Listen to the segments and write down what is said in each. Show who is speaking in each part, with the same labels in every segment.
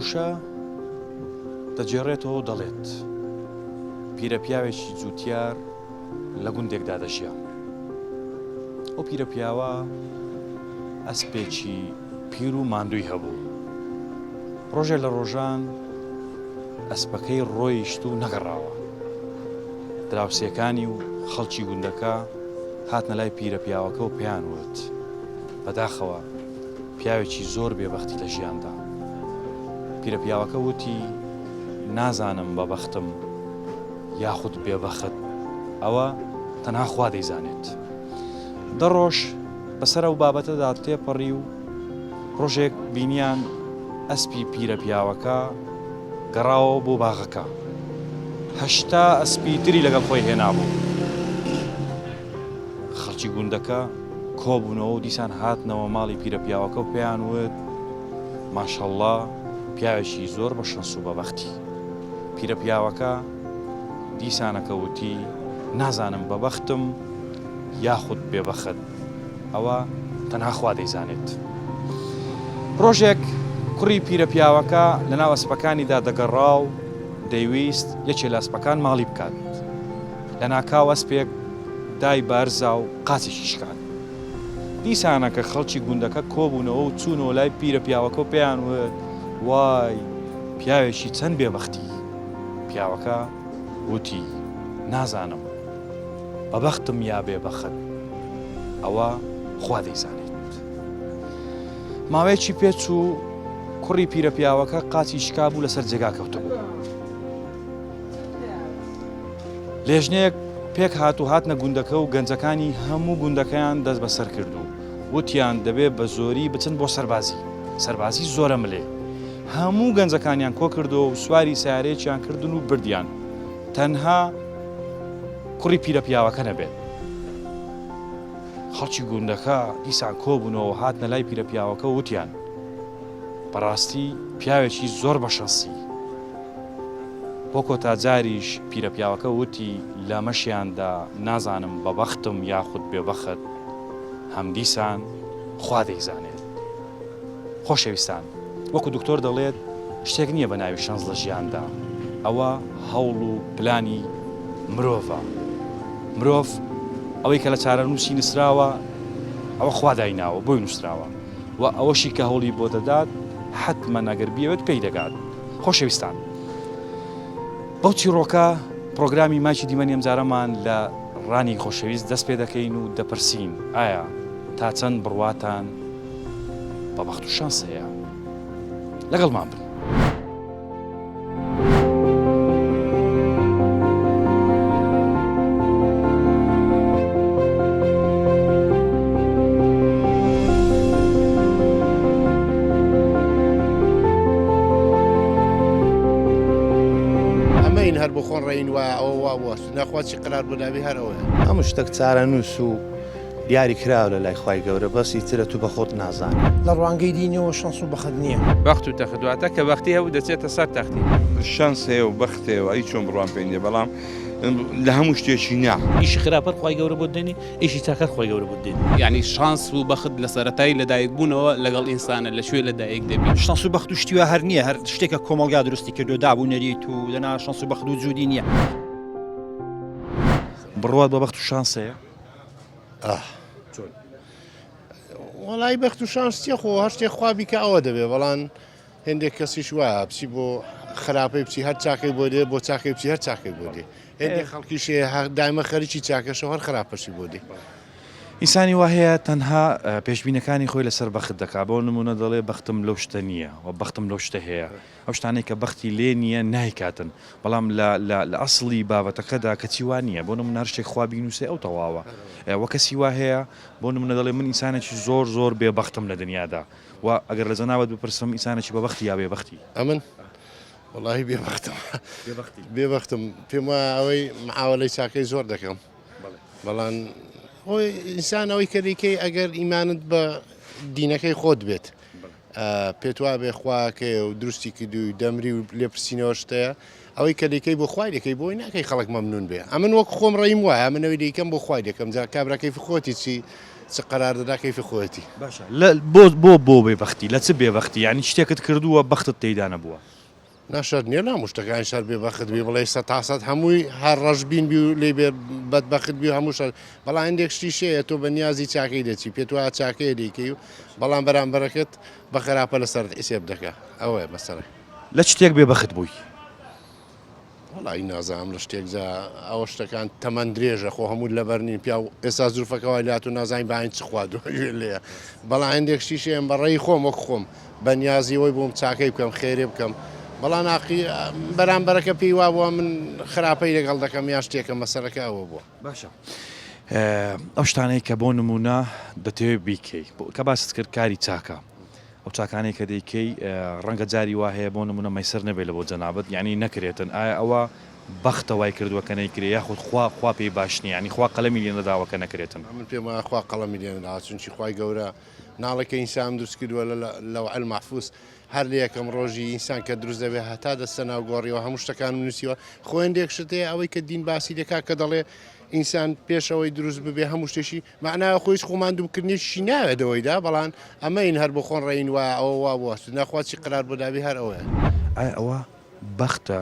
Speaker 1: سروشە دەگێڕێتەوە و دەڵێت، پیرەپیاوێکی جووتیار لە گوندێکدا دەژیا. ئەو پیرەپیاوە ئەسپێکی پیر و ماندووی هەبوو. ڕۆژێ لە ڕۆژان ئەسپەکەی ڕۆیشت و نەگەڕاوە. دراوسێکانی و خەڵکی گوندەکە هاتنە لای پیرەپیاوەکە و پێیان وت، بەداخەوە پیاوێکی زۆر بێبەختی لە ژیاندا. پیرەپیاوەکە وتی، نازانم بەبەختم یاخود بێبەخت، ئەوە تەنها خوا دەیزانێت. دە ڕۆژ بەسەر ئەو بابەتەدا تێپەڕی و ڕۆژێک بینیان ئەسپی پیرەپیاوەکە گەڕاوەوە بۆ باغەکە. 80 ئەسپی تری لەگەڵ خۆی هێنابوو. خەڵکی گوندەکە کۆبوونەوە و دیسان هاتنەوە ماڵی پیرەپیاوەکە و پێیان وت، ماشەڵڵا پیاوێکی زۆر بە شەنس و بەبەختی. پیرەپیاوەکە دیسانەکە وتی، نازانم بەبەختم یاخود بێبەخت، ئەوە تەنها خوا دەیزانێت. ڕۆژێک کوڕی پیرەپیاوەکە لەناو ئەسپەکانیدا دەگەڕا و دەیویست یەکێ لە ئەسپەکان ماڵی بکات. لەناکاو ئەسپێک دای بارزا و قاچێکی شکاند. دیسانەکە خەڵکی گوندەکە کۆبوونەوە و چوونەوە لای پیرە پیاوەکە و پێیان وت، وای پیاوێکی چەند بێبەختی! پیاوەکە وتی، نازانم بەبەختم یا بێبەخت، ئەوە خوا دەیزانێت. ماوەیەکی پێچوو کوڕی پیرە پیاوەکە قاچی شکابوو لەسەر جێگا کەوتبوو. لێژنەیەک پێک هات و هاتنە گوندەکە و گەنجەکانی هەموو گوندەکەیان دەست بەسەر کرد و وتیان دەبێ بە زۆری بچن بۆ سەربازی سەربازی زۆرە ملێ هەموو گەنجەکانیان کۆ کردەوە و سواری سیارەیەکیان کردن و بردیان تەنها کوڕی پیرە پیاوەکە نەبێت خەڵکی گوندەکە دیسان کۆبوونەوە هاتنە لای پیرە پیاوەکە وتیان بەڕاستی پیاوێکی زۆر بەشەنسی. بۆ کۆتا جاریش پیرەپیاوەکە وتی لەمەشیاندا نازانم بەبەختم یاخود بێبەخت، هەمدیسان خوا دەیزانێت. خۆشەویستان وەکو دکتۆر دەڵێت شتێک نییە بە ناوی شەنس لە ژیاندا، ئەوە هەوڵ و پلانی مرۆڤە. مرۆڤ ئەوەی کە لە چارەنووسی نووسراوە ئەوە خوا دایناوە بۆی نووسراوە. و ئەوەشی کە هەوڵی بۆ دەدات حەتمەن ئەگەر بیەوێت پێی دەگات. خۆشەویستان بەو چیڕۆکە پڕۆگرامی مایکی دیمەنی ئەمجارەمان لە ڕانی خۆشەویست دەست پێ دەکەین و دەپرسین ئایا تا چەند بڕواتان بە بەخت و شانس هەیە؟ لەگەڵمان بن.
Speaker 2: ئەمەین هەر بۆ خۆن ڕێین وایە ئەوە وا بووە ناخوا چی قرار بۆ دابێ هەر ئەوەیە.
Speaker 3: هەموو شتەک چارەنووس و دیاری کراوە لە لای خوای گەورە بەس ئیترە تو بە خۆت نازانی.
Speaker 4: لە ڕوانگەی دینیەوە شەنس و بەخت نییە.
Speaker 5: بەخت و تەخت واتە کە بەختی هەبوو دەچێتە سەر تەختی.
Speaker 6: شەنس هەیە و بەخت هەیە و ئەی چۆن بڕوام پێی نیە بەڵام لە هەموو شتێکی نا.
Speaker 7: ئیشی خراپ هەر خوای گەورە بۆت دێنی ئیشی چاک هەر خوای گەورە بۆت دێنی.
Speaker 5: یانی شانس و بەخت لە سەرەتای لەدایک بوونەوە لەگەڵ ئینسانە لە کوێ لەدایک دەبی.
Speaker 8: شانس و بەخت و شتی وا هەر نییە هەر شتێکە کۆمەڵگا دروستی کردووە داب و نەریت و دەنا شانس و بەخت وجودی نییە.
Speaker 1: بڕوات بە بەخت و شانس هەیە؟
Speaker 2: ئاه چۆن وەڵی بەخت و شانس چیە خۆ هەر شتێک خوا بیکە ئەوە دەبێ بەڵام هێندێک کەسیش وایە بچی بۆ خراپەی بچی هەر چاکەی بۆ دێ بۆ چاکەی بچی هەر چاکەی بۆ دێ هێندێک خەڵکیش هەیە هەر دایمە خەریکی چاکەشەوە هەر خراپەشی بۆ دێ.
Speaker 1: ئینسانی وا هەیە تەنها پێشبینەکانی خۆی لەسەر بەخت دەکا بۆ نمونە دەڵێ بەختم لەو شتە نییە و بەختم لەو شتە هەیە ئەو شتانەی کە بەختی لێ نییە نایکاتن بەڵام لە لە لە ئەسڵی بابەتەکەدا کەچی وا نییە بۆ نمونە هەر شتێک خوا بینوسێ ئەو تەواوە وە کەسی وا هەیە بۆ نمونە دەڵێ من ئینسانێکی زۆر زۆر بێ بەختم لە دنیادا و ئەگەر لە جەنابت بپرسم ئینسانێکی بە بەختی یا بێ بەختی؟
Speaker 2: ئەمن وەڵاهی بێ بەختم بێ بەختم پێم وایە ئەوەی معاوەلەی چاکەی زۆر دەکەم بەڵام خۆی ئینسان ئەوەی کە دەیکەی ئەگەر ئیمانت بە دینەکەی خۆت بێت پێت وابێ خواکەیە و دروستی کردووی دەمری و لێپرسینەوە شتەیە ئەوەی کە دەیکەی بۆ خوای دەکەی بۆی ناکەی خەڵک مەمنون بێ ئەمن وەک خۆم ڕێیم وایە من ئەوی دەیکەم بۆ خوای دەکەم جا کابرا کەیفی خۆتی چی. چ قەرار دەدا کەیفی خۆیەتی.
Speaker 1: باشە لە بۆ بۆ بۆ بێ بەختی لە چ بێ بەختی یانی شتێکت کردووە بەختت تێیدا نەبووە؟
Speaker 2: نا شەرت نیە لە هەموو شتەکانی شەر بێ بەخت بی بڵێی سەتا سەت هەمووی هەر ڕەشبین بی و لێی بێ بەدبەخت بی و هەموو شەر بەڵام هەندێک شتیش هەیە تۆ بە نیازی چاکەی دەچی پێت وایە چاکەیە دەیکەی و بەڵام بەرامبەرەکەت بە خراپە لەسەرت حیسێب دەکا ئەوەیە مەسەلە.
Speaker 1: لە چ شتێک بێ بەخت بووی؟
Speaker 2: وەڵایی نازانم لە شتێک جا ئەوە شتەکان تەمەن درێژە خۆ هەموو لەبەر نین پیاو ئێستا زروفەکە وای لاتوو نازانین باین چ خواردووە گوێ لێیە بەڵام هەندێک شتیش هەیە بە ڕێی خۆم وەک خۆم بە نیازی ئەوەی بووم چاکەی بکەم خێرێ بکەم بەڵام ئاقی بەرامبەرەکە پێی وابووە من خراپەی لەگەڵ دەکەم یان شتێکە مەسەلەکە ئەوە بووە.
Speaker 1: باشە ئەو شتانەی کە بۆ نموونە دەتەوێت بیکەی کە باست کرد کاری چاکە ئەو چاکانەی کە دەیکەی ڕەنگە جاری وا هەیە بۆ نمونە مەیسەر نەبێ لە بۆ جەنابت یانی نەکرێتن ئایا ئەوە بەختە وای کردووە کە نەیکرێ یاخود خوا خوا پێی باش نیە یانی خوا قەلەمی لێ نەداوە کە نەکرێتن؟
Speaker 2: من پێم وایە خوا قەڵەمی لێ نەداوە چونکی خوای گەورە ناڵێ کە ئینسانم دروست کردووە لە لەوح المحفوظ هەر لە یەکەم ڕۆژی ئینسان کە دروست دەبێ هەتا دەستە ناو گۆڕیەوە هەموو شتەکانم نووسیوە خۆ هەندێک شت هەیە ئەوەی کە دین باسی دەکا کە دەڵێ ئینسان پێش ئەوەی دروست ببێ هەموو شتێکی مەعنایە خۆ هیچ خۆماندووکردنێکیشی ناوێت ئەوەیدا بەڵام ئەمەین هەر بۆ خۆن ڕێین وایە ئەوە وا بووە ناخوا چی قەرار بۆ دابێ هەر ئەوەیە.
Speaker 1: ئایا ئەوە بەختە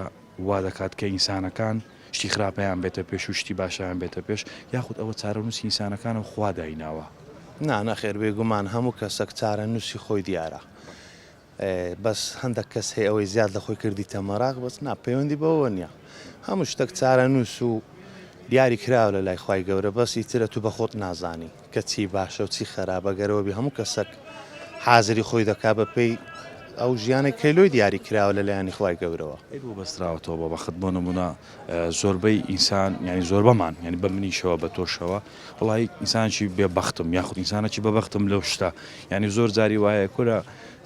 Speaker 1: وا دەکات کە ئینسانەکان شتی خراپیان بێتە پێش و شتی باشیان بێتە پێش یاخود ئەوە چارەنووسی ئینسانەکانە و خوا دایناوە؟
Speaker 3: نا نەخێر بێگومان هەموو کەسەک چارەنووسی خۆی دیارە بەس هەندەک کەس هەیە ئەوەی زیاد لە خۆی کردیتە مەراق بەس نا پەیوەندی بەوە نییە هەموو شتەک چارەنووس و دیاری کراوە لە لای خوای گەورە بەس ئیترە تو بە خۆت نازانی کە چی باشە و چی خەرابە گەرەوە بی هەموو کەسەک حازری خۆی دەکا بە پێی ئەو ژیانەی کەی لۆی دیاری کراوە لە لایەنی خوای گەورەوە.
Speaker 1: ئەی بۆ بەستراوەتەوە بە بەخت بۆ نمونە زۆربەی ئینسان یانی زۆربەمان یانی بە منیشەوە بە تۆشەوە وەڵی ئینسانێکی بێ بەختم یاخود ئینسانێکی بە بەختم لەو شتە یانی زۆر جاری وایە کورە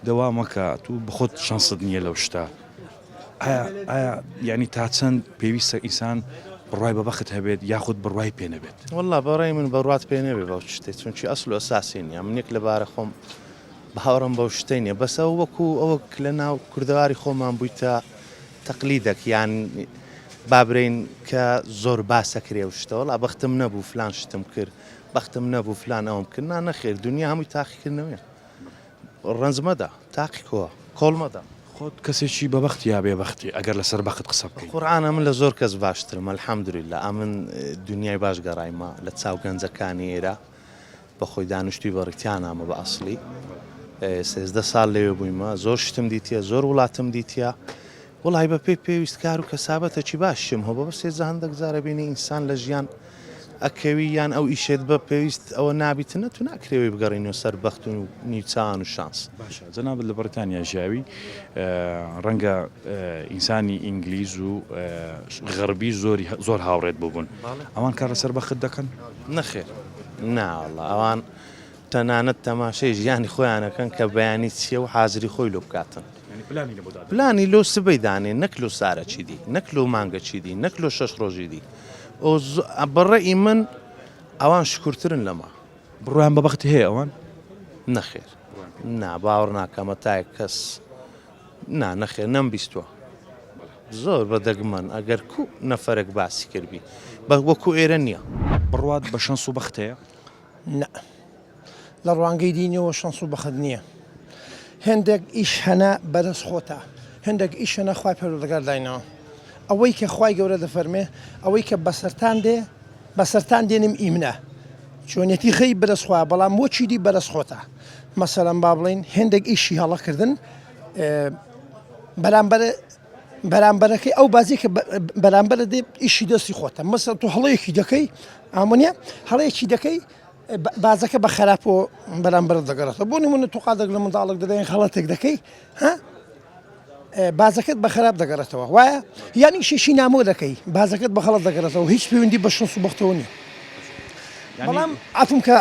Speaker 1: دەوا مەکە تو بخۆت شانست نییە لەو شتە ئایا ئایا یانی تا چەند پێویستە ئینسان بڕوای بە بەخت هەبێت یاخود بڕوای پێ نەبێت؟
Speaker 3: وەڵا بەڕای من بڕوات پێ نەبێ بەو شتێ چونکی ئەسل و ئەساسی نییە من یەک لەبارە خۆم باوەڕم بەو شتەی نییە بەس ئەو وەکو ئەوە لە ناو کوردەواری خۆمان بوویتە تەقلیدەک یان با برێین کە زۆر باسەکرێ ئەو شتە وەڵا بەختم نەبوو فلان شتم کرد بەختم نەبوو فلان ئەوم کرد نا نەخێر دنیا هەمووی تاقیکردنەوەیە ڕەنج مەدە تاقیکەوە کۆڵ مەدە.
Speaker 1: خۆت کەسێکی بە بەختی یا بێ بەختی ئەگەر لەسەر بەخت قسە بکەین؟
Speaker 3: قورعان ئەمن لە زۆر کەس باشترم الحمدللە ئەمن دنیای باش گەڕایمە لە چاو گەنجەکانی ئێرە بەخۆی دانیشتوی بەڕیتانامە بە ئەسڵی 13 ساڵ لەوێ بوویمە زۆر شتم دیتیە زۆر وڵاتم دیتیە وڵی بە پێی پێویست کار و کەسابەتەکی باشم هەبوو بەس سێزدە هەندێک جارە بینی ئینسان لە ژیان ئەکەوی یان ئەو ئیشێت بە پێویست ئەوە نابیتن نە تو ناکرێەوەی بگەڕینەوە سەر بەخت و نیوچان و شانس.
Speaker 1: باشە جەنابت لە بەڕیتانیا ژیاوی ڕەنگە ئینسانی ئینگلیز و غەربی زۆری زۆر هاوڕێت بووبوون ئەوان کار لەسەر بەخت دەکەن؟
Speaker 3: نەخێر ناوەڵا ئەوان تەنانەت تەماشای ژیانی خۆیان ئەکەن کە بەیانی چیە و حازری خۆی لۆ بکاتن پلانی لۆ سبەی دانێ نەک لۆ سارەکی دی نەک لۆ مانگەکی دی نەک لۆ شەش ڕۆژی دی بەڕەئی من ئەوان شکورترن لەمە.
Speaker 1: بڕوایان بە بەخت هەیە ئەوان؟
Speaker 3: نەخێر نا باوەڕ ناکەم هەتا کەس نا نەخێر نەمبیستووە زۆر بە دەگمەن ئەگەر کو نەفەرێک باسی کردبی بە وەکو ئێرە نییە.
Speaker 1: بڕوات بە شەنس و بەخت هەیە؟
Speaker 4: نا لە ڕوانگەی دینیەوە شەنس و بەخت نییە هێندێک ئیش هەنە بەدەست خۆتە هێندێک ئیش هەنە خوای پەروەردگار دایناوە ئەوەی کە خوای گەورە دەفەرمێ ئەوەی کە بەسەرتان دێ بەسەرتان دێنم ئی منە چۆنیەتی غەیب بەدەست خوایە بەڵام وەکی دی بەدەست خۆتە مەسەلەن با بڵێین هێندێک ئیشی هەڵەکردن بەرامبەر بەرامبەرەکەی ئەو بازی کە بەرامبەرە دێ ئیشی دەستی خۆتە مەسەل تۆ هەڵەیەکی دەکەی ئامۆنیە هەڵەیەکی دەکەی بازەکە بە خراپۆ بەرامبەر دەگەڕێتەوە بۆ نمونە تۆ قادێک لە منداڵێک دەدەین خەڵەتێک دەکەی ها بازەکەت بە خراپ دەگەڕێتەوە وایە یان ئیشێکی نامۆ دەکەی بازەکەت بە خەڵەت دەگەڕێتەوە هیچ پەیوەندی بە شەنس و بەختەوە نییە بەڵام عەفوم کە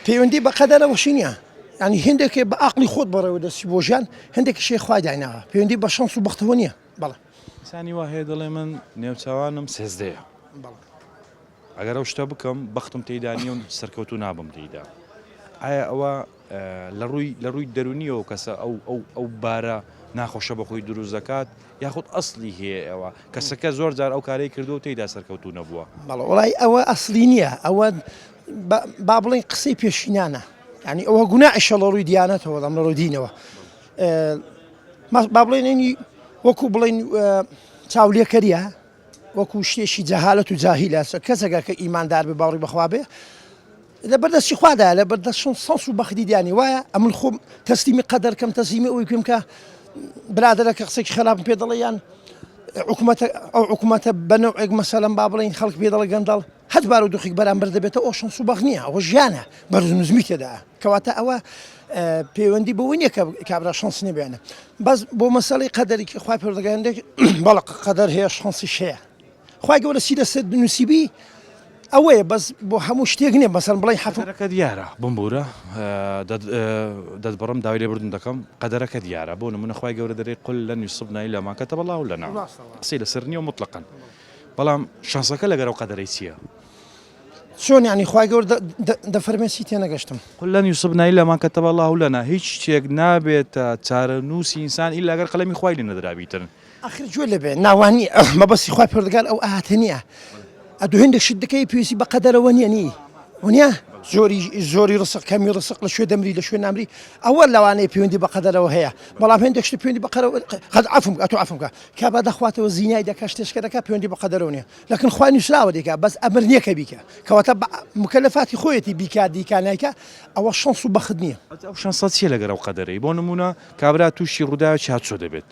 Speaker 4: پەیوەندی بە قەدەرەوەشی نییە یانی هێندێک بە ئاقلی خۆت بەڕێوە دەچی بۆ ژیان هەندێکیش هەیە خوای دایناوە پەیوەندی بە شەنس و بەختەوە نییە بەڵێ.
Speaker 1: ئینسانی وا هەیە دەڵێ من نێوچاوانم سێزدەیە
Speaker 4: بەڵێ.
Speaker 1: ئەگەر ئەو شتە بکەم بەختم تێیدا نییە و سەرکەوتوو نابم تێیدا ئایا ئەوە. لە ڕووی لە ڕووی دەرونیەوە کەسە ئەو ئەو ئەو بارە ناخۆشە بە خۆی دروست دەکات یاخود ئەسڵی هەیە ئەوە کەسەکە زۆر جار ئەو کارەی کردووە و تێیدا سەرکەوتوو نەبووە.
Speaker 4: بەڵێ وەڵای ئەوە ئەسڵی نییە ئەوە با بڵێین قسەی پێشینانە یعنی ئەوە گوناعیشە لە ڕووی دیانەتەوە دەم لە ڕووی دینەوە با بڵێن ینی وەکو بڵێن چاولێکەریە وەکو شتێکی جەهالەت و جاهیلە کەسێکە کە ئیماندار بێ باوەڕی بەخوا بێ لەبەر دەستی خوادایە لەبەر دەست شەنس و بەختی دیانی وایە ئەمن خۆم تەسلیمی قەدەر کەم تەسلیمی ئەوی پێم کە برادەرەکە قسێکی خراپم پێ دەڵێ یان حکوومەتە ئەو حکوومەتە بە نەوعێک مەسەلەن با بڵێین خەڵک پێ دەڵێ گەندەڵ هەر بارودۆخێک بەرامبەر دەبێتە ئەو شەنس و بەخت نییە ئەوە ژیانە بەرز و نزمی تێدا کەواتە ئەوە پەیوەندی بەوە نییە کە کابرا شەنس نەبێنە بەس بۆ مەسەڵی قەدەرێکی خوای پەروەردگار هەندێک بەڵێ قەدەر هەیە شەنسیش هەیە خوای گەورە چی لەسەر نووسیبی ئەوەیە بەس بۆ هەموو شتێک نییە مەسەن بڵێ حەف
Speaker 1: قەدەرەکە دیارە بمبورە دەتبڕم داوای لێبوردن دەکەم قەدەرەکە دیارە بۆ نمونە خوای گەورە دەرێ قل لن یصبنا الا ما كتب الله لنا قسەی لەسەر نییە مطلقا بەڵام شانسەکە لەگەر ئەو قەدەرەی چییە؟
Speaker 4: چۆن یعنی خوای گەورە دەفەرمێ چی تێنەگەشتم؟
Speaker 1: قل لن یصبنا الا ما كتب الله لنا هیچ شتێک نابێتە چارەنووسی ئینسان ئیلا گەر قەلەمی خوای لێ نەدرابیتن.
Speaker 4: ئاخر گوێ لێ بێ ناوانی مەبەستی خوای پەروەردگار ئەو ئاهاتە نییە ئەدو هێندێک شت دەکەی پێویستی بە قەدەرەوە نییە نی ونیە زۆری زۆری ڕسق کەمی ڕسق لە شوێ دەمری لە شوێ نامری ئەوە لەوانەیە پەیوەندی بە قەدەرەوە هەیە بەڵام هێندێک شت پەیوەندی بە قەرەوە قەد عەفوم بکە ئەتۆ عەفوم بکە کابرا دەخواتەوە زینای دەکا شتێشکە دەکا پەیوەندی بە قەدەرەوە نییە لەکن خوای نووسراوە دیکە بەس ئەمر نییە کە بیکە کەواتە مکەلەفاتی خۆیەتی بیکا دیکا نایکا ئەوە شەنس و بەخت نییە.
Speaker 1: ئەو شەنسە چییە لەگەر ئەو قەدەرەی بۆ نموونە کابرا تووشی ڕووداوێکی هاتوچۆ دەبێت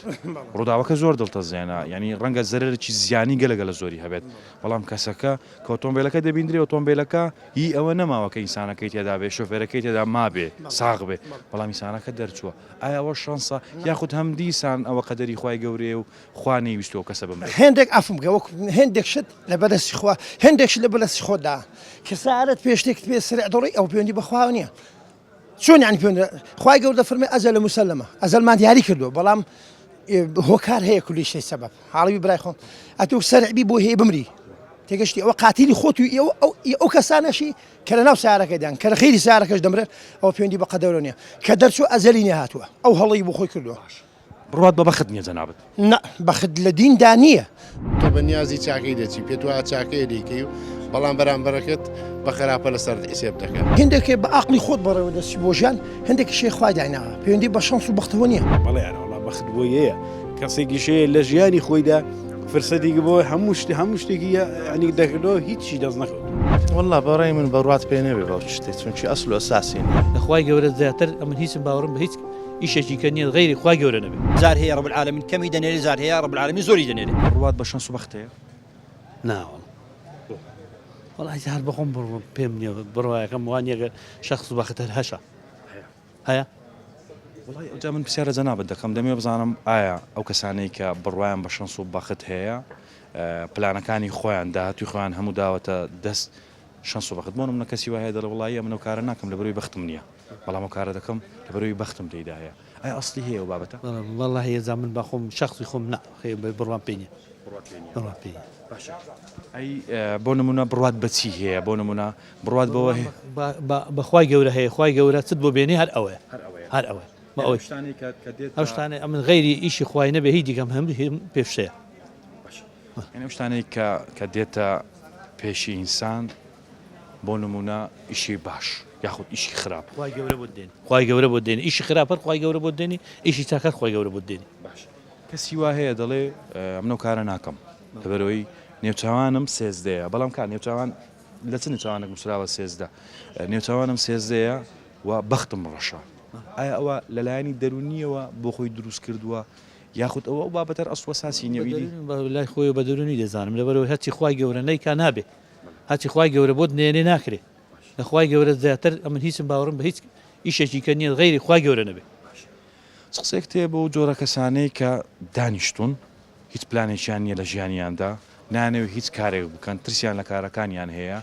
Speaker 1: ڕووداوەکە زۆر دڵتەزێنە یانی ڕەنگە زەرەرێکی زیانی گەلە گەلە زۆری هەبێت بەڵام کەسەکە کە ئۆتۆمبیلەکە دەبیندرێ ئۆتۆمبیلەکە هی ئەوە نەماوە کە ئینسانەکەی تێدا بێ شۆفێرەکەی تێدا مابێ ساغ بێ بەڵام ئینسانەکە دەرچووە ئایا ئەوە شەنسە یاخود هەم دیسان ئەوە قەدەری خوای گەورەیە و خوا نەیویستووە ئەو کەسە بمرێت.
Speaker 4: هێندێک عەفوم بکە وەک هێندێک شت لەبەر دەستی خوا هێندێک شت لەبەر دەستی خۆتدا کەسارەت پێ شتێکت پێ سرع دەڕۆی ئەو پەیوەندی بە خواوە نییە چۆن یعنی پەیوەندی خوای گەورە دەفەرمێ ئەجەل مسلمە ئەجەلمان دیاری کردووە بەڵام هۆکار هەیە کولی شەی سەبەب حاڵی برای خۆم ئەتۆ سەرعبی بۆ هەیە بمری تێگەشتی ئەوە قاتیلی خۆت و ئەو ئەو کەسانەشی کە لە ناو سارەکەدان کە لە خیری سارەکەش دەمرن ئەو پەیوەندی بە قەدەرەوە نییە کە دەرچوو ئەجەلی نەهاتووە ئەو هەڵەی بۆ خۆی کردووە
Speaker 1: بڕوات بە بەخت نیە جەنابت؟
Speaker 4: نا بەخت لە دیندا نییە.
Speaker 2: تۆ بە نیازی چاکەی دەچی پێت وایە چاکەیە دەیکەی و بەڵام بەرامبەرەکەت بە خراپە لەسەرت حیسێب دەکات.
Speaker 4: هێندێک بە ئاقڵی خۆت بەڕێوە دەچی بۆ ژیان، هێندێکیش هەیە خوای دایناوە، پەیوەندی بە شەنس و بەختەوە نییە.
Speaker 9: بەڵێ ئەرەوەڵا بەخت بۆی هەیە کەسێکیش هەیە لە ژیانی خۆیدا فرسەتێکی بۆ هەموو شت هەموو شتێکی یعنی دەکردەوە هیچی دەست نەکەوت.
Speaker 3: وەڵا بەڕای من بڕوات پێ نەبێ بەو شتێ چونکی ئەسل و ئەساسی نیە.
Speaker 7: لە خوای گەورە زیاتر ئەمن هیچم باوەڕم بە هیچ ئیشێکی کە نیە غەیری خوای گەورە نەبێ.
Speaker 8: جار هەیە رب العالمین کەمی دەنێرێ جار هەیە رب العالمین زۆری دەنێرێ.
Speaker 1: بڕوات بە شەنس و بەخت هەیە؟
Speaker 7: نا وەڵا. بۆ؟ وەڵا هەر بەخۆم بڕوام پێم نیە بڕوایەکەم وا نیە گەر شەخس و بەخت هەر هەشە.
Speaker 1: هەیە.
Speaker 7: هەیە؟
Speaker 1: وەڵای ئەوجا من پرسیار لە جەنابت دەکەم دەمەوێ بزانم ئایا ئەو کەسانەی کە بڕوایان بە شەنس و بەخت هەیە پلانەکانی خۆیان داهاتوی خۆیان هەموو داوەتە دەست شەنس و بەخت بۆ نمونە کەسی وا هەیە دەڵێ وەڵایی ئەمن ئەو کارە ناکەم لەبەرئەوەی بەختم نییە بەڵام ئەو کارە دەکەم لەبەرئەوەی بەختم تێیدا هەیە ئایا ئەسڵی هەیە ئەو بابەتە؟
Speaker 7: وەڵاهی ئەزا من بە خۆم شەخسی خۆم نا خێر بڕوام پێی نیە.
Speaker 1: بڕوات پێ نیە.
Speaker 7: بڕوام پێی نیە.
Speaker 1: باشە ئەی بۆ نمونە بڕوات بە چی هەیە بۆ نمونە بڕوات بەوە هەیە؟
Speaker 7: بە خوای گەورە هەیە خوای گەورە چت بۆ بێنێ هەر ئەوەیە.
Speaker 1: هەر ئەوەیە.
Speaker 7: هەر ئەوەیە. بە ئەوەی
Speaker 1: ئەو شتانەی کە کە دێتە.
Speaker 7: ئەو شتانەی ئەمن غەیری ئیشی خوای نەبێ هیچ دیکەم هەم پێ فشەیە.
Speaker 1: باشە یانی ئەو شتانەی کە کە دێتە پێشی ئینسان بۆ نمونە ئیشی باش یاخود ئیشی خراپ.
Speaker 7: خوای گەورە بۆت دێنێ. خوای گەورە بۆت دێنێ ئیشی خراپ هەر خوای گەورە بۆت دێنێ ئیشی چاک هەر خوای گەورە بۆت دێنێ.
Speaker 1: باشە کەسی وا هەیە دەڵێ ئەمن ئەو کارە ناکەم لەبەرئەوەی نێوچاوانم سێزدەیە بەڵام کا نێوچاوان لە چ نێوچاوانێک نووسراوە 13 نێوچاوانم سێزدەیە و بەختم ڕەشە ئایا ئەوە لەلایەنی دەرونیەوە بۆ خۆی دروست کردووە یاخود ئەوە ئەو بابەتەر ئەسڵ و ئەساسی نیە ئیدی.
Speaker 7: لای خۆی بە دەرونی دەزانم لەبەرئەوەی هەرچی خوای گەورە نەیکا نابێ هەرچی خوای گەورە بۆت نێنێ ناکرێ لە خوای گەورە زیاتر ئەمن هیچم باوەڕم بە هیچ ئیشێکی کە نیە غەیری خوای گەورە نەبێ.
Speaker 1: چ قسەیەکت هەیە بۆ ئەو جۆرە کەسانەی کە دانیشتوون هیچ پلانێکیان نییە لە ژیانیاندا نایانەوێت هیچ کارێک بکەن ترسیان لە کارەکانیان هەیە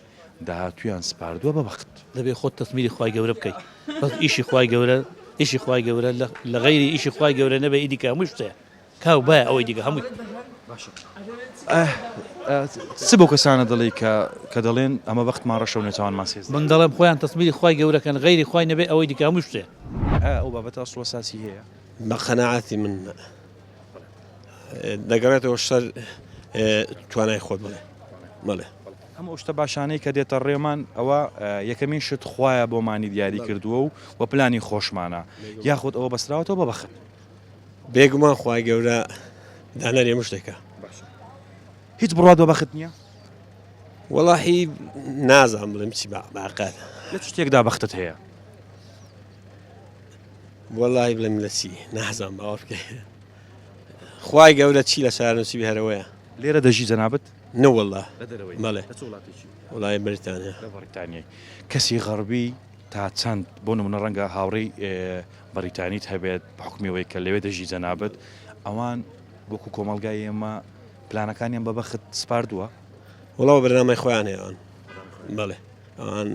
Speaker 1: داهاتوویان سپاردووە بە بەخت؟
Speaker 7: دەبێ خۆت تەسمیری خوای گەورە بکەی بەس ئیشی خوای گەورە ئیشی خوای گەورە لە غەیری ئیشی خوای گەورە نەبێ ئیدی کە هەمووی شتەیە کاو بایە ئەوەی دیکە هەمووی.
Speaker 1: باشە چ بۆ کەسانە دەڵێی کە کە دەڵێن ئەمە بەختمان ڕەشە و نێچاوانمان سێزدەیە؟
Speaker 7: من دەڵێم خۆیان تەسمیری خوای گەورە کەن غەیری خوای نەبێ ئەوەی دیکە هەموو شتێ.
Speaker 1: ئایا ئەو بابەتە ئەسڵ و ئەساسی هەیە؟
Speaker 10: بە قەناعەتی من نا. دەگەڕێتەوە سەر توانای خۆت بڵێ بەڵێ.
Speaker 1: هەموو ئەو شتە باشانەی کە دێتە ڕێمان ئەوە یەکەمین شت خوایە بۆمانی دیاری کردووە و وە پلانی خۆشمانە یاخود ئەوە بەستراوەتەوە بە بەخت.
Speaker 10: بێگومان خوای گەورە دانەری هەموو شتێکە.
Speaker 1: باشە هیچ بڕوات بە بەخت نییە؟
Speaker 10: وەڵاهی نازانم بڵێم چی بە عەقل.
Speaker 1: لە چ شتێکدا بەختت هەیە؟
Speaker 10: وەڵاهی بڵێم لە چی نازانم باوەڕ بکەی خوای گەورە چی لە چارەنووسی بێ هەرەوەیە.
Speaker 1: لێرە دەژی جەنابت؟
Speaker 10: نەوەڵا
Speaker 1: لە دەرەوەی؟
Speaker 10: بەڵێ.
Speaker 1: لە چ وڵاتێکی؟
Speaker 10: وڵای بەریتانیا.
Speaker 1: لە بەریتانیای. کەسی غەڕبی تا چەند بۆ نمونە ڕەنگە هاوڕێی بەریتانیت هەبێت بە حوکمی ئەوەی کە لەوێ دەژی جەنابت ئەوان وەکو کۆمەڵگای ئێمە پلانەکانیان بە بەخت سپاردووە؟
Speaker 10: وەڵا بەرنامەی خۆیان هەیە ئەوان بەڵێ ئەوان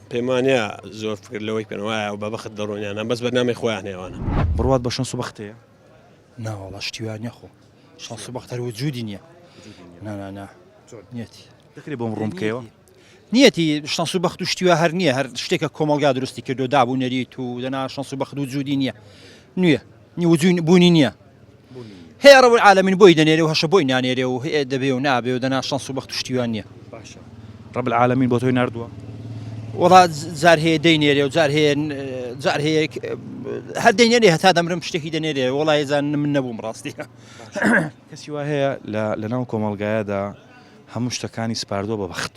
Speaker 10: پێم وانە زۆر فکر لەوەی بکەن وایە بە بەخت دەڕۆنیانە بەس بەرنامەی خۆیان هەیە ئەوانە.
Speaker 1: بڕوات بە شەنس و بەخت هەیە؟
Speaker 8: ناوەڵا شتی وا نیە خۆ شانس و بەخت هەر وجودی نیە نا نا نا نیەتی.
Speaker 1: دەکرێ بۆم ڕوون بکەیەوە؟
Speaker 8: نیەتی شانس و بەخت و شتی وا هەر نییە هەر شتێکە کۆمەڵگا دروستی کردو داب و نەریت و دەنا شانس و بەخت وجودی نییە نییە وجود بوونی نییە هەیە ڕەب العالمین بۆی دەنێرێ و هەشە بۆی نانێرێ و هەیە دەبێ و نابێ و دەنا شانس و بەخت و شتی وا نییە.
Speaker 1: باشە ڕەب العالمین بۆ تۆی ناردووە؟
Speaker 8: وەڵا جار هەیە دەینێرێ و جار هەیە جار هەیە هەر دەینێرێ هەتا دەمرم شتێکی دەنێرێ وەڵای زان من نەبووم ڕاستی.
Speaker 1: کەسی وا هەیە لە لەناو کۆمەڵگایەدا هەموو شتەکانی سپاردووە بە بەخت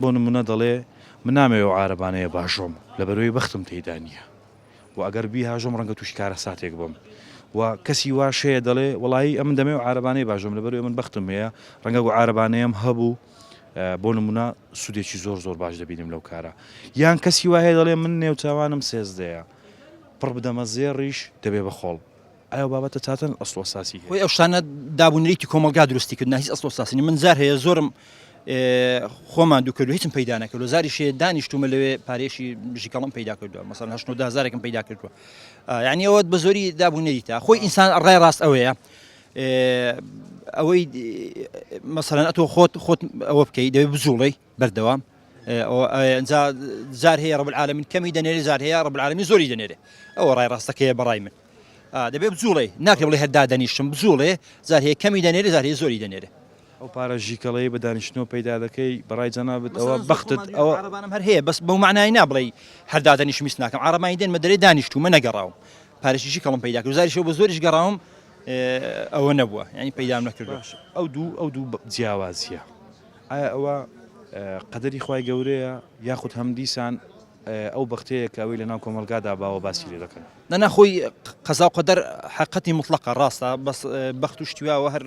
Speaker 1: بۆ نمونە دەڵێ من نامەوێ ئەو عارەبانەیە باژۆم لەبەرئەوەی بەختم تێیدا نییە و ئەگەر بیهاژۆم ڕەنگە تووشی کارەساتێک بم و کەسی واش هەیە دەڵێ وەڵایی ئەمن دەمەوێ عارەبانەی باژۆم لەبەرئەوەی من بەختم هەیە ڕەنگە گو عارەبانەیەم هەبوو بۆ نمونە سوودێکی زۆر زۆر باش دەبینم لەو کارە یان کەسی وا هەیە دەڵێ من نێوچاوانم سێزدەیە پڕ بدەمە زێڕیش دەبێ بە خۆڵ ئایا ئەو بابەتە چاتەن ئەسڵ و ئەساسی هەیە؟
Speaker 8: خۆی ئەو شتانە داب و نەریتی کۆمەڵگا دروستی کردن هیچ ئەسڵ و ئەساسی نیە من جار هەیە زۆرم خۆمان دوو کردو هیچم پەیدا نەکردو زاریش هەیە دانیشتومە لەوێ پارێشی ژیکەڵم پەیدا کردووە مەسەن هەشت نۆ دە هەزارێکم پەیدا کردووە یعنی ئەوە بە زۆری داب و نەریتە خۆی ئینسان ڕای ڕاست ئەوەیە ئەوەی مەسەلەن ئەتۆ خۆت خۆت ئەوە بکەی دەبێ بجوڵێی بەردەوام ئەجا جار هەیە ڕب العالمین کەمی دەنێرێ جار هەیە ڕب العالمین زۆری دەنێرێ ئەوە ڕای ڕاستەکەیە بەڕای من دەبێ بجوڵێ ناکرێ بڵێ هەر دادەنیشم بجوڵێ جار هەیە کەمی دەنێرێ جار هەیە زۆری دەنێرێ.
Speaker 1: ئەو پارە ژیکەڵەی بە دانیشتنەوە پەیدا دەکەی بەڕای جەنابت ئەوە بەختت ئەوە.
Speaker 8: عەرەبانم هەر هەیە بەس بەو مەعنای نا بڵێی هەر دادەنیشم هیچ ناکەم عەرەبانی دێنمە دەرێ دانیشتوومە نەگەڕاوم پارەشی ژیکەڵم پەیدا کرد زاریشەوە بە زۆریش گەڕاوم ئەوە نەبووە یانی پەیدام نەکردووە.
Speaker 1: باشە ئەو دوو ئەو دوو جیاوازیە ئایا ئەوە قەدەری خوای گەورەیە یاخود هەمدیسان ئەو بەختەیە کە ئەوەی لەناو کۆمەڵگادا باوە باسی لێ دەکەن؟
Speaker 8: نا نا خۆی قەزا و قەدەر حەقەتی موتڵەقە ڕاستە بەس بەخت و شتی واوە هەر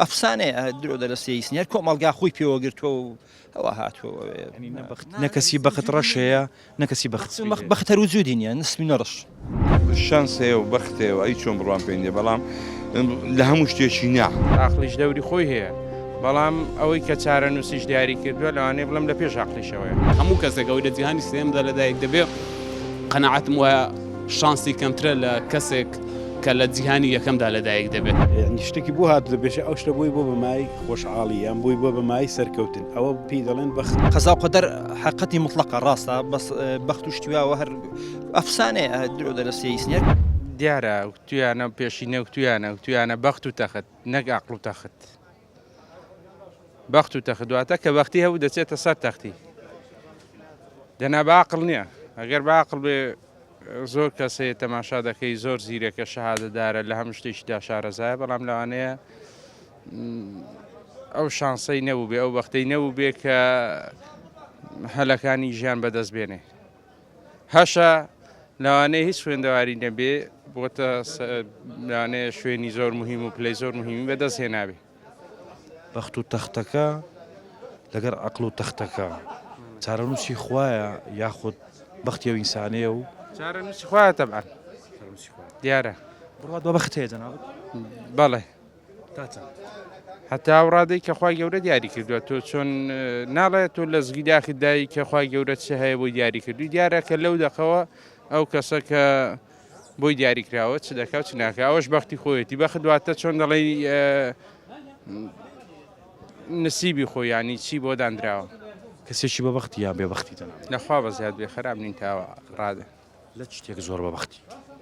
Speaker 8: ئەفسانەیە درۆ دەرەسێ هیچ نیە هەر کۆمەڵگا خۆی پێوە گرتووە و ئەوە هاتووە
Speaker 1: یانی نە بەخت نە کەسی بەخت ڕەش هەیە نە کەسی بەخت سپی هەیە.
Speaker 8: بەخت هەر وجودی نیە نە سپی نە ڕەش.
Speaker 6: شانس هەیە و بەخت هەیە و ئەی چۆن بڕوام پێ نیە بەڵام لە هەموو شتێکی نا.
Speaker 11: ئاقڵیش دەوری خۆی هەیە بەڵام ئەوەی کە چارەنووسیش دیاری کردووە لەوانەیە بڵێم لە پێش ئاقڵیشەوەیە.
Speaker 5: هەموو کەسێک ئەوەی لە جیهانی سێیەمدا لەدایک دەبێ قەناعەتم وایە شانسی کەمترە لە کەسێک کە لە جیهانی یەکەمدا لەدایک دەبێت.
Speaker 9: یانی شتێکی بۆ هاتووە پێشێ ئەو شتە بۆی بۆ بە مایەی خۆشحاڵی یان بۆی بووە بە مایەی سەرکەوتن ئەوە پێی دەڵێن بەخت.
Speaker 8: قەزا و قەدەر حەقەتی موتڵەقە ڕاستە بەس بەخت و شتی واوە هەر ئەفسانەیە درۆ دەرەسێ هیچ نیە.
Speaker 11: دیارە وتویانە پێشینە وتویانە وتویانە بەخت و تەخت نەک ئەقڵ و تەخت بەخت و تەخت واتە کە بەختی هەبوو دەچێتە سەر تەختی دەنا بە عەقڵ نییە ئەگەر بە عەقڵ بێ زۆر کەس هەیە تەماشا دەکەی زۆر زیرەکە شەهادەدارە لە هەموو شتێکیدا شارەزایە بەڵام لەوانەیە ئەو شانسەی نەبوو بێ ئەو بەختەی نەبوو بێ کە هەلەکانی ژیان بەدەست بێنێ هەشە لەوانەیە هیچ خوێندەواری نەبێ بۆتە لەوانەیە شوێنی زۆر مهم و پلەی زۆر مهمی بەدەست هێنابێ.
Speaker 1: بەخت و تەختەکە لەگەر عەقڵ و تەختەکە چارەنووسی خوایە یاخود بەختی ئەو ئینسانەیە و.
Speaker 11: چارەنووسی خوایە تەبعەن دیارە.
Speaker 1: بڕوات بە بەخت هەیە جەنابت؟
Speaker 11: بەڵێ.
Speaker 1: تا چەند؟
Speaker 11: هەتا ئەو ڕادەی کە خوای گەورە دیاری کردووە تۆ چۆن ناڵێ تۆ لە زگی داخت دای کە خوای گەورە چ هەیە بۆی دیاری کردووی دیارە کە لەو دەقەوە ئەو کەسە کە. بۆی دیاری کراوە چ دەکا و چ ناکا ئەوەش بەختی خۆیەتی بەخت واتە چۆن دەڵێی نسیبی خۆی یانی چی بۆ دانراوە.
Speaker 1: کەسێکی بە بەختی یان بێ بەختی جەنابت؟
Speaker 11: لەخوا بەزیاد بێ خەراب نین تا ڕادە.
Speaker 1: لە چ شتێک زۆر بە بەختی؟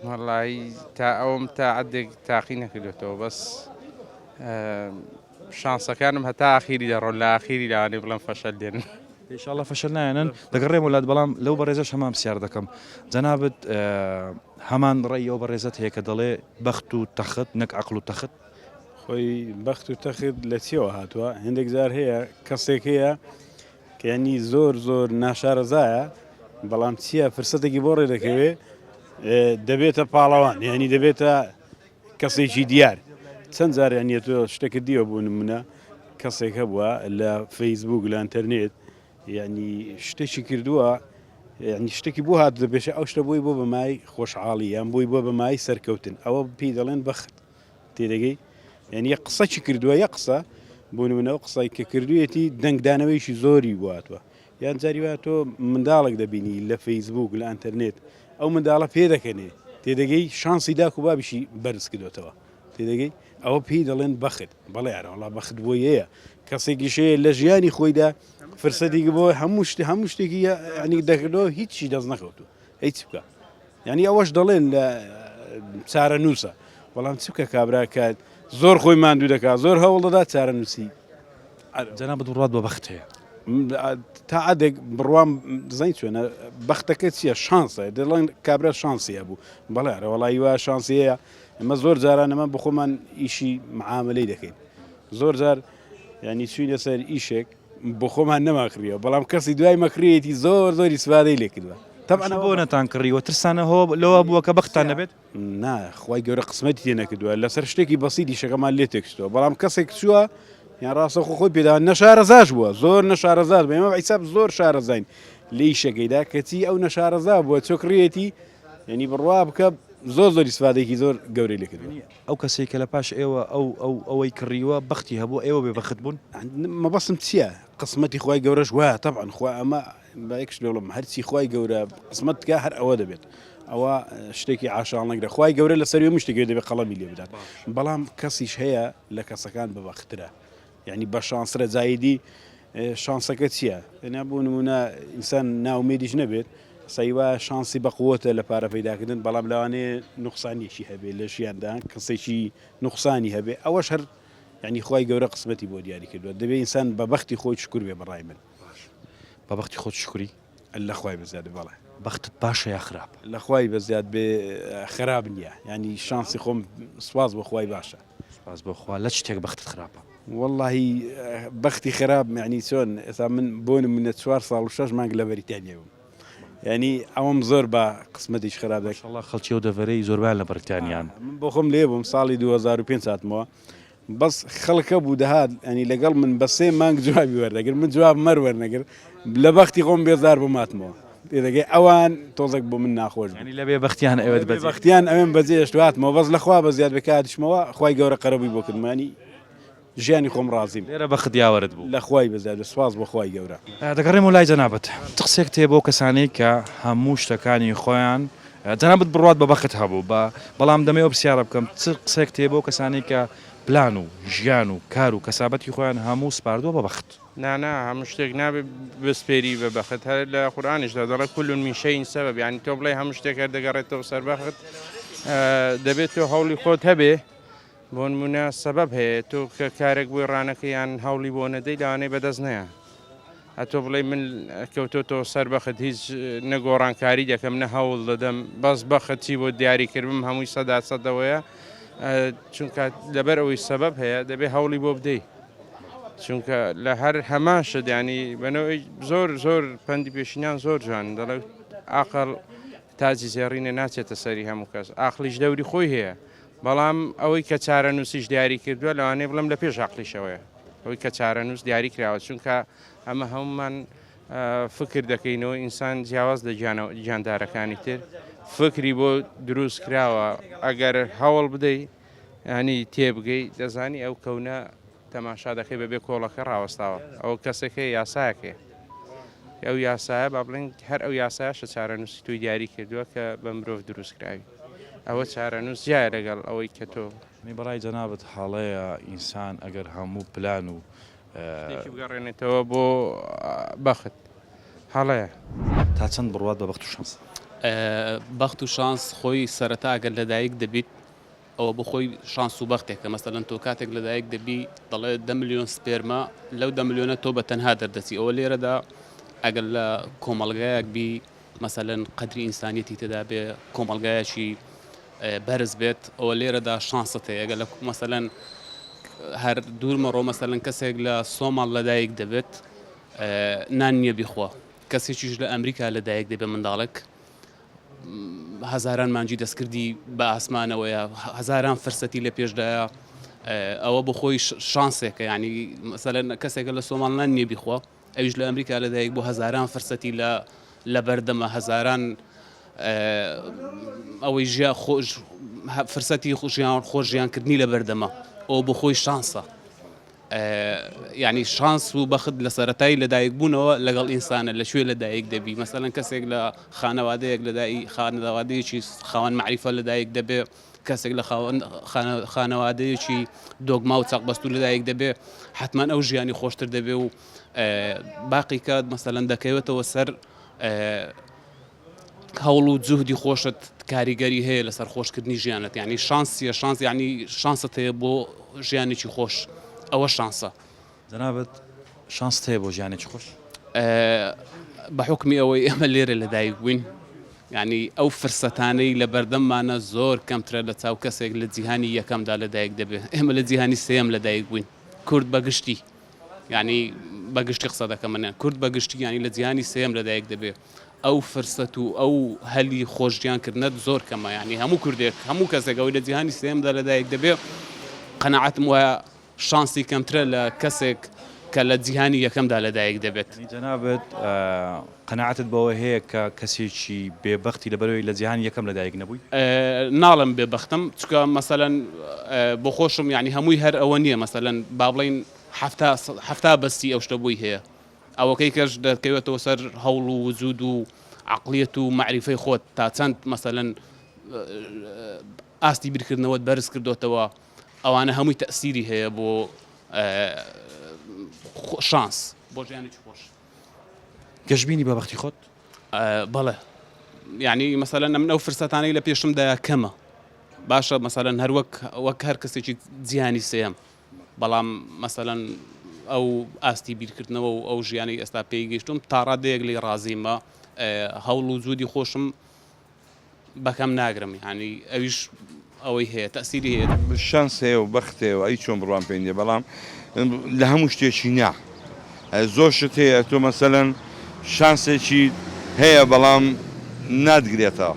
Speaker 11: وەڵایی تا ئەوم تا عەدێک تاقی نەکردوێتەوە بەس شانسەکانم هەتا ئاخیری دەڕۆن لە ئاخیری لەوانەیە بڵێم فەشەل دێنن.
Speaker 1: ئیشاڵڵا فەشەل نایەنن دەگەڕێمەوە لات بەڵام لەو بەڕێزەش هەمان پرسیار دەکەم جەنابت هەمان ڕەئی ئەو بەڕێزەت هەیە کە دەڵێ بەخت و تەخت نەک عەقڵ و تەخت؟
Speaker 9: خۆی بەخت و تەخت لە چیەوە هاتووە هەندێک جار هەیە کەسێک هەیە کە ینی زۆر زۆر ناشارەزایە بەڵام چییە فرسەتێکی بۆ ڕێ دەکەوێ دەبێتە پاڵەوان یعنی دەبێتە کەسێکی دیار چەند جار یعنی تۆ شتێکت دیوە بۆ نمونە کەسێک هەبووە لە فەیسبوک لە ئەتەرنێت یعنی شتێکی کردووە یعنی شتێکی بۆ هات دەبێشە ئەو شتە بۆی بۆ بەمای خۆشحاڵی یان بۆی بۆ بەمای سەرکەوتن ئەوە پێی دەڵێن بەخت تێدەگەی یعنی یە قسەکی کردووە یە قسە بۆ نمونە ئەو قسەی کە کردوویەتی دەنگدانەوەیکی زۆری بۆ هاتووە یان جاری وا تۆ منداڵێک دەبینی لە فەیسبوک لە ئەتەرنێت ئەو منداڵە پێدەکەنێ تێدەگەی شانسی داک و بابیشی بەرز کردوێتەوە تێدەگەی ئەوە پێی دەڵێن بەخت بەڵێ ئەرەوەڵا بەخت بۆ یەیە کەسێکیش هەیە لە ژیانی خۆیدا فرسەتێکی بۆ هەموو شت هەموو شتێکی ینی دەکردەوە هیچی دەست نەکەوتو هیچ بکە یعنی ئەوەش دەڵێن لە چارەنووسە بەڵام چ بکە کابرا کات زۆر خۆی ماندوو دەکات زۆر هەوڵ دەدا چارەنووسی
Speaker 1: جەنابت بڕوات بە بەخت هەیە؟
Speaker 9: تا عادێک بڕوام زین چۆنە بەختەکە چییە شانسە دەڵێن کابرا شانسی هەبوو بەڵێ ئەرە وەڵی وا شانسی هەیە ئەمە زۆر جاران ئەمە بخۆمان ئیشی معاملەی دەکەین زۆر جار ینی چوینە سەر ئیشێک بۆ خۆمان نەماکڕیەوە بەڵام کەسی دوای مەکریەتی زۆر زۆری سوادەی لێکردوە
Speaker 1: تەبعەن بۆ نەتان کڕیوە ترسانە هۆ لەوە بووە کە بەختتان نەبێت؟
Speaker 9: نا خوای گەورە قسمەتی تێ نەکردووە لەسەر شتێکی بەسیت ئیشەکەمان لێ تێکچووە بەڵام کەسێک چووە یان ڕاستەوخۆ خۆی پێدا نەشارەزاش بووە زۆر نەشارەزار بە ئێمە حیساب زۆر شارەزاین لە ئیشەکەیدا کەچی ئەو نەشارەزا بووە چۆکڕیەتی یعنی بڕوا بکە زۆر زۆر ئیسفادێکی زۆر گەورەی لێ کردووە.
Speaker 1: ئەو کەسەی کە لە پاش ئێوە ئەو ئەو ئەوەی کڕیوە بەختی هەبووە ئێوە بێ بەخت بوون؟
Speaker 9: مەبەستم چییە قسمەتی خوای گەورەش وایە تەبعەن خوا ئەمە با یەک شت بڵێم هەرچی خوای گەورە قسمەت بکا هەر ئەوە دەبێت ئەوە شتێکی عاشاڵ نەگرە خوای گەورە لەسەر هەموو شتێکی دەبێت قەڵەمی لێ بدات بەڵام کەسیش هەیە لە کەسەکان بەبەخترە یعنی بە شانسرە جایدی شانسەکە چییە؟ نا بۆ نمونە ئینسان ناومێدیش نەبێت سەیوا شانسی بەقوتە لە پارە پەیداکردن بەڵام لەوانەیە نوقسانیەکی هەبێت لە ژیاندا کەسێکی نوقسانی هەبێ ئەوەش هەر یعنی خوای گەورە قسمەتی بۆ دیاری کردووە دەبێ ئینسان بە بەختی خۆی شکر بێ بەڕای من
Speaker 1: بە بەختی خۆت شکری؟
Speaker 9: لە خوای بەزیاد بێ بەڵێ.
Speaker 1: بەختت باشە یا خراپ؟
Speaker 9: لە خوای بەزیاد بێ خراپ نییە یانی شانسی خۆم سوپاس بۆ خوای باشە.
Speaker 1: سوپاس بۆ خوا لە چ شتێک بەختت خراپە؟
Speaker 9: وەڵاهی بەختی خراپ یانی چۆن ئێستا من بۆ نمونە چوار ساڵ و شەش مانگ لە بەریتانیا بووم یانی ئەوەم زۆر بە قسمەتیش خراپ دەکرد.
Speaker 1: ماشاءاللە خەڵکی ئەو دەڤەرەی زۆربەیان لە بەریتانیان.
Speaker 9: من بۆ خۆم لێ بووم ساڵی 2005 هاتمەوە بەس خەڵک هەبوو دەهات ینی لەگەڵ من بە سێ مانگ جوابی وەردەگر من جواب مەر وەرنەگر لە بەختی خۆم بێزار بۆ ماتمەوە تێدەگەی ئەوان تۆزێک بۆ من ناخۆش
Speaker 1: ینی لە بێ بەختیان ئەوێت
Speaker 9: بە بەختیان ئەوێن بەجێشت هاتمەوە بەس لەخوا بە زیاد بکاتیشمەوە خی گەورە قەرەبووی بۆ کردمانی ژیانی خۆم ڕازیم
Speaker 1: لێرە بەخت یاوەرت بوو
Speaker 9: لە خوای بەزیاد سواز بۆ خوای گەورە.
Speaker 1: دەگەڕێمەوە لای جەنابت چ قسەیەکت هەیە بۆ کەسانەی کە هەموو شتەکانی خۆیان جەنابت بڕوات بە بەخت هەبوو بە بەڵام دەمەوێ ئەو پرسیارە بکەم چ قسەیەکت هەیە بۆ کەسانەی کە پلان و ژیان و کار و کەسابەتی خۆیان هەموو سپاردووە بە بەخت؟
Speaker 11: نا نا هەموو شتێک نابێ بسپێری بە بەخت هەر لە قورئانیشدا دەڵێ کل من شەیء سەبەب یانی تۆ بڵێ هەموو شتێک هەر دەگەڕێتەوە سەر بەخت دەبێت تۆ هەوڵی خۆت هەبێ بۆ نمونە سەبەب هەیە تۆ کە کارێک بۆی ڕانەکەی یان هەوڵی بۆ نەدەی لەوانەیە بەدەست نەیە ئەتۆ بڵێ من کەوتۆتەوە سەر بەخت هیچ نەگۆڕانکاری دەکەم نە هەوڵ دەدەم بەس بەخت چی بۆ دیاری کردم هەمووی سەدا سەدەوەیە چونکە لەبەر ئەوەی سەبەب هەیە دەبێ هەوڵی بۆ بدەی چونکە لە هەر هەمان شت ینی بەنەوەی زۆر زۆر پەندی پێشینان زۆر جوان دەڵێ ئاقل تاجی زێڕینە ناچێتە سەری هەموو کەس ئاقلیش دەوری خۆی هەیە بەڵام ئەوەی کە چارەنووسیش دیاری کردووە لەوانەیە بڵێم لە پێش عەقڵیشەوەیە ئەوەی کە چارەنووس دیاری کراوە چونکە ئەمە هەمومان فکر دەکەینەوە ئینسان جیاواز لە گیاندارەکانی تر فکری بۆ دروست کراوە ئەگەر هەوڵ بدەی ینی تێبگەی دەزانی ئەو کەونە تەماشا دەکەی بەبێ کۆڵەکە ڕاوەستاوە ئەوە کەسێک هەیە یاسایەک هەیە ئەو یاسایە با بڵێن هەر ئەو یاسایەشە چارەنووسی تۆی دیاری کردووە کە بە مرۆڤ دروست کراوی. ئەوە چارەنووس جیایە لەگەڵ ئەوەی کە تۆ.
Speaker 1: یانی بەڕای جەنابت هەڵەیە ئینسان ئەگەر هەموو پلان و.
Speaker 11: شتێکی بگەڕێنێتەوە بۆ بەخت هەڵەیە.
Speaker 1: تا چەند بڕوات بە بەخت و شانس؟
Speaker 5: بەخت و شانس خۆی سەرەتا ئەگەر لەدایک دەبیت ئەوە بۆ خۆی شانس و بەختێکە مەسەلەن تۆ کاتێک لەدایک دەبی دەڵێ دە ملیۆن سپێرمە لەو دە ملیۆنە تۆ بە تەنها دەردەچی ئەوە لێرەدا ئەگەر لە کۆمەڵگایەک بی مەسەلەن قەدری ئینسانیەتی تێدا بێ کۆمەڵگایەکی بەرز بێت ئەوە لێرەدا شانست هەیە ئەگەر لە مەسەلەن هەر دوور مەڕۆ مەسەلەن کەسێک لە سۆماڵ لەدایک دەبێت نان نییە بیخوا کەسێکیش لە ئەمریکا لەدایک دەبێت منداڵێک هەزاران مانگی دەستکردی بە ئاسمانەوەیە هەزاران فرسەتی لە پێشدایە ئەوە بۆ خۆی شانسێکە ینی مەسەلەن کەسێکە لە سۆماڵ نان نییە بیخوا ئەویش لە ئەمریکا لەدایک بۆ هەزاران فرسەتی لە لە بەردەمە هەزاران ئەوەی ژیا خۆش فرسەتی ژیان خۆش ژیانکردنی لە بەردەمە ئەو بۆ خۆی شانسە یانی شانس و بەخت لە سەرەتای لەدایکبوونەوە لەگەڵ ئینسانە لە کوێ لەدایک دەبی مەسەلەن کەسێک لە خانەوادەیەک لەدای خانەوادەیەکی خاوەن مەعریفە لەدایک دەبێ کەسێک لە خاوەن خانەوادەیەکی دۆگما و چەقبەستوو لەدایک دەبێ حتمما ئەو ژیانی خۆشتر دەبێ و باقی کات مەسەلەن دەکەوێتەوە سەر هەوڵ و جوهدی خۆشت کاریگەری هەیە لەسەر خۆشکردنی ژیانت یعنی شانسیە شانس یعنی شانست هەیە بۆ ژیانێکی خۆش ئەوە شانسە.
Speaker 1: جەنابت شانست هەیە بۆ ژیانێکی خۆش؟
Speaker 5: بە حوکمی ئەوەی ئێمە لێرە لەدایک بووین یعنی ئەو فرسەتانەی لە بەردەممانە زۆر کەمترە لە چاو کەسێک لە جیهانی یەکەمدا لەدایک دەبێ ئێمە لە جیهانی سێیەم لەدایک بووین کورد بە گشتی یانی بە گشتی قسە دەکەم من کورد بە گشتی یانی لە جیهانی سێیەم لەدایک دەبێ ئەو فرسەت و ئەو هەلی خۆشژیان کردنەت زۆر کەمە یانی هەموو کوردێک هەموو کەسێک ئەوەی لە جیهانی سێیەمدا لەدایک دەبێ قەناعەتم وایە شانسی کەمترە لە کەسێک کە لە جیهانی یەکەمدا لەدایک دەبێت.
Speaker 1: یانی جەنابت قەناعەتت بەوە هەیە کە کەسێکی بێ بەختی لەبەرئەوەی لە جیهانی یەکەم لەدایک نەبووی؟
Speaker 5: ناڵێم بێ بەختم چونکە مەسەلەن بۆ خۆشم یانی هەمووی هەر ئەوە نییە مەسەلەن با بڵێین حەفتا حەفتا بەستی ئەو شتە بۆی هەیە ئەوەکەی کەش دەکەوێتەوە سەر هەوڵ و وجود و عەقڵیەت و مەعریفەی خۆت تا چەند مەسەلەن ئاستی بیرکردنەوەت بەرز کردۆتەوە ئەوانە هەمووی تەئسیری هەیە بۆ شانس بۆ ژیانێکی خۆش.
Speaker 1: گەشبینی بە بەختی خۆت؟
Speaker 5: بەڵێ یعنی مەسەلەن ئەمن ئەو فرسەتانەی لە پێشمدایە کەمە باشە مەسەلەن هەر وەک وەک هەر کەسێکی جیهانی سێیەم بەڵام مەسەلەن ئەو ئاستی بیرکردنەوە و ئەو ژیانی ئێستا پێی گەیشتوم تا ڕادەیەک لێی ڕازیمە هەوڵ و جودی خۆشم بەکەم ناگرم یانی ئەویش ئەوەی هەیە تەئسیری هەیە.
Speaker 6: شانس هەیە و بەخت هەیە و ئەی چۆن بڕوام پێی نیە بەڵام لە هەموو شتێکی نا زۆر شت هەیە تۆ مەسەلەن شانسێکی هەیە بەڵام ناتگرێتەوە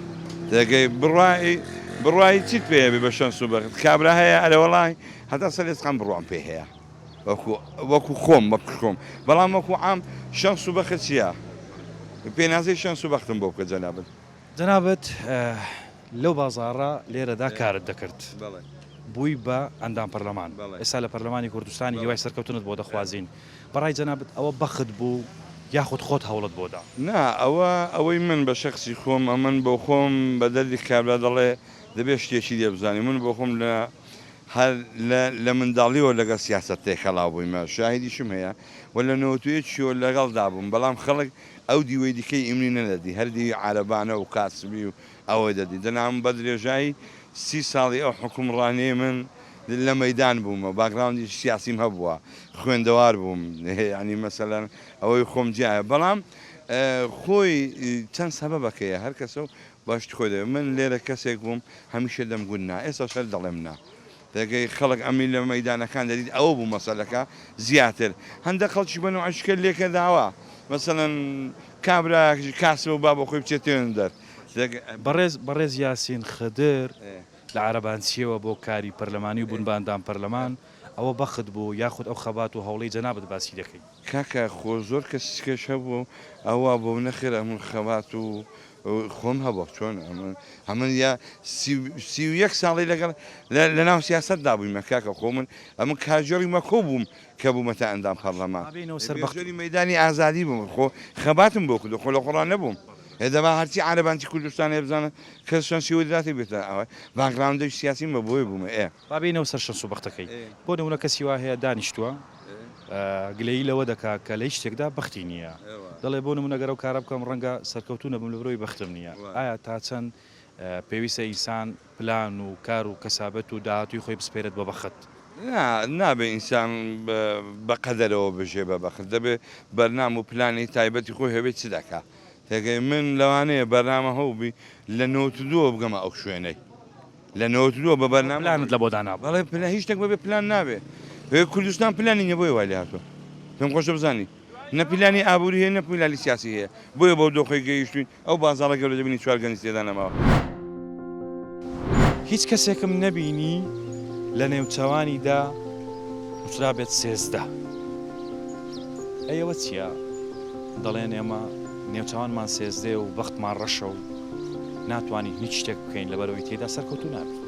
Speaker 6: تێگەی بڕوای بڕوای چیت پێ هەبێ بە شەنس و بەخت کابرا هەیە ئەرێ وەڵای هەتا سەر ئێسقان بڕوام پێ هەیە وەکو وەکو خۆم وەکو خۆم بەڵام وەکو عام شەنس و بەخت چییە پێناسەی شەنس و بەختم بۆ بکە جەنابت.
Speaker 1: جەنابت لەو بازاڕە لێرەدا کارت دەکرد بووی بە ئەندام پەرلەمان ئێستا لە پەرلەمانی کوردستانی هیوای سەرکەوتنت بۆ دەخوازین بەڕای جەنابت ئەوە بەخت بوو یاخود خۆت هەوڵت بۆ دا؟
Speaker 6: نا ئەوە ئەوەی من بە شەخسی خۆم ئەمن بۆ خۆم بە دەردی کابرا دەڵێ دەبێ شتێکی لێ بزانی من بۆ خۆم لە هەر لە لە منداڵیەوە لەگەڵ سیاسەت تێکەڵاو بوویمە شاهیدیشم هەیە و لە 91 ەوە لەگەڵدا بووم بەڵام خەڵک ئەو دیوەی دیکەی ئیمنی نەدەدی هەر دیوی عارەبانە و کاسبی و ئەوەی دەدی دەنا من بە درێژایی سی ساڵی ئەو حوکمڕانیەی من لە مەیدان بوومە باکگراوندی سیاسیم هەبووە خوێندەوار بووم یانی مەسەلەن ئەوەی خۆم جیایە بەڵام خۆی چەند سەبەبەکەیە هەر کەسە و باشت خۆی دەوێت من لێرە کەسێک بووم هەمیشە دەمگوت نا ئێستاش هەر دەڵێم نا دەگەی خەڵک ئەمی لە مەیدانەکان دەدیت ئەوە بوو مەسەلەکە زیاتر هەندە خەڵکی بە نوعی شکە لێکە داوە مەسەلەن کابرایەک کاسبە با بۆ خۆی بچێت تێن دەر
Speaker 1: بەڕێز بەڕێز یاسین خدر لە عەرەبانچیەوە بۆ کاری پەرلەمانی و بوون بە ئەندام پەرلەمان ئەوە بەخت بوو یاخود ئەو خەبات و هەوڵەی جەنابت باسی دەکەی؟
Speaker 6: کاکە خۆ زۆر کەسی کەش هەبوو ئەوە بۆ نەخێر ئەمن خەبات و خۆم هەبوو چۆن ئەمن ئەمن یا 31 ساڵی لەگەڵ لە ناو سیاسەتدا بوویمە کاکە خۆ من ئەمن کارگێڕی مەکۆ بووم کە بوومەتە ئەندام پەرلەمان
Speaker 1: با بێینەوە سەر بەخت.
Speaker 6: بێژەری مەیدانی ئازادی بووم خۆ خەباتم بۆ کردو خۆ لە خۆڕا نەبووم. ئێ دەبا هەرچی عارەبانچی کوردستان هەیە بزانە کەس شەنسی وەی دراتی بێتە ئەوە باکگراوندێکی سیاسیم بە بۆیە بوومە ئێ.
Speaker 1: با بێینەوە سەر شەنس و بەختەکەی. بۆ نموونە کەسی وا هەیە دانیشتووە گلەیی لەوە دەکا کە لە هیچ شتێکدا بەختی نییە. دەڵێ بۆ نموونە گەر ئەو کارە بکەم ڕەنگە سەرکەوتوو نەبم لەبەرئەوەی بەختم نییە. ئایا تا چەند پێویستە ئینسان پلان و کار و کەسابەت و داهاتووی خۆی بسپێرێت بە بەخت؟
Speaker 6: نا نابێ ئینسان بە قەدەرەوە بژێ بە بەخت دەبێ بەرنامە و پلانی تایبەتی خۆی هەبێ چ دەکا تێگەی من لەوانەیە بەرنامە هەبووبی لە نەوەت و دووەوە بگەمە ئەو شوێنەی لە نەوەت و دووە بە بەرنامە
Speaker 1: پلانت لە بۆ دانابوو؟
Speaker 6: بەڵێ پلان هیچ شتێک بەبێ پلان نابێ کوردستان پلانی نیە بۆیە وای لێ هاتووە پێم خۆشە بزانی نە پلانی ئابووری هەیە نە پلانی سیاسی هەیە بۆیە بەو دۆخەی گەیشتوین ئەو بازاڕە گەورە دەبینی چوار گەنج تێدا نەماوە.
Speaker 1: هیچ کەسێکم نەبینی لە نێوچەوانیدا نووسرابێت 13. ئەی ئەوە چییە؟ دەڵێن ئێمە نێوچەوانمان سێزدەیە و بەختمان ڕەشە و ناتوانین هیچ شتێک بکەین لەبەرئەوەی تێیدا سەرکەوتوو نابین.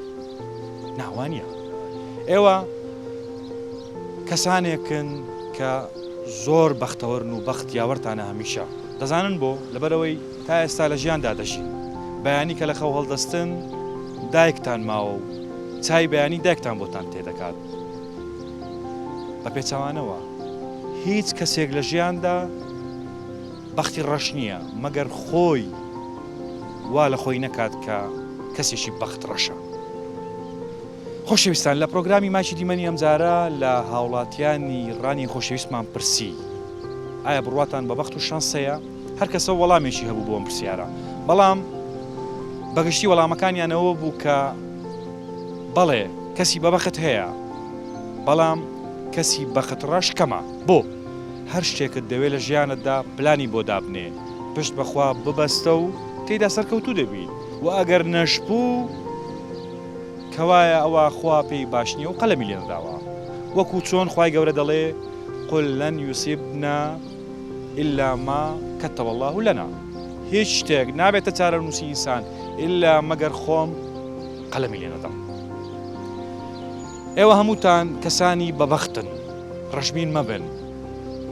Speaker 1: نا وا نییە. ئێوە کەسانێکن کە زۆر بەختەوەرن و بەخت یاوەرتانە هەمیشە. دەزانن بۆ؟ لەبەرئەوەی تا ئێستا لە ژیاندا دەژین. بەیانی کە لە خەو هەڵدەستن دایکتان ماوە و چای بەیانی دایکتان بۆتان تێدەکات. بە پێچەوانەوە هیچ کەسێک لە ژیاندا بەختی ڕەش نییە مەگەر خۆی وا لە خۆی نەکات کە کەسێکی بەخت ڕەشە. خۆشەویستان لە پرۆگرامی ماچی دیمەنی ئەمجارە لە هاوڵاتیانی ڕانی خۆشەویستمان پرسی ئایا بڕواتان بە بەخت و شانس هەیە؟ هەر کەسە وەڵامێکی هەبوو بۆ ئەم پرسیارە بەڵام بەگشتی وەڵامەکانیان ئەوە بوو کە بەڵێ کەسی بەبەخت هەیە بەڵام کەسی بەخت ڕەش کەمە بۆ هەر شتێکت دەوێت لە ژیانتدا پلانی بۆ دابنێ پشت بەخوا ببەستە و تێیدا سەرکەوتوو دەبیت و ئەگەر نەشبوو کەوایە ئەوە خوا پێی باش نیە و قەلەمی لێ نەداوە وەکو چۆن خوای گەورە دەڵێ قل لن یصیبنا الا ما کتب اللە لنا هیچ شتێک نابێتە چارەنووسی ئینسان ئیلا مەگەر خۆم قەلەمی لێ نەدەم ئێوە هەمووتان کەسانی بەبەختن ڕەشبین مەبن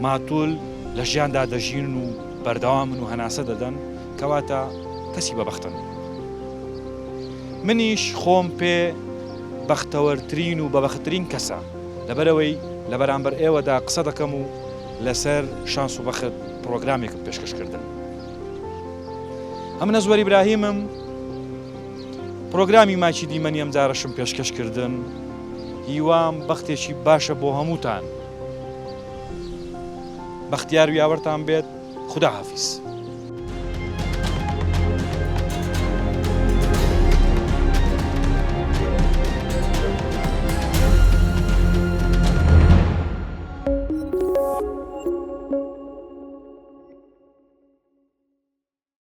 Speaker 1: ماتول لە ژیاندا دەژین و بەردەوامن و هەناسە دەدەن کەواتە کەسی بەبەختن منیش خۆم پێ بەختەوەرترین و بەبەختترین کەسە لەبەرئەوەی لە بەرامبەر ئێوەدا قسە دەکەم و لەسەر شانس و بەخت پڕۆگرامێکم پێشکەش کردن. ئەمن ئەزوەر ئیبراهیمم پڕۆگرامی ماچی دیمەنی ئەمجارەشم پێشکەش کردن هیوام بەختێکی باشە بۆ هەمووتان بەختیار و یاوەرتان بێت خودا حافیز.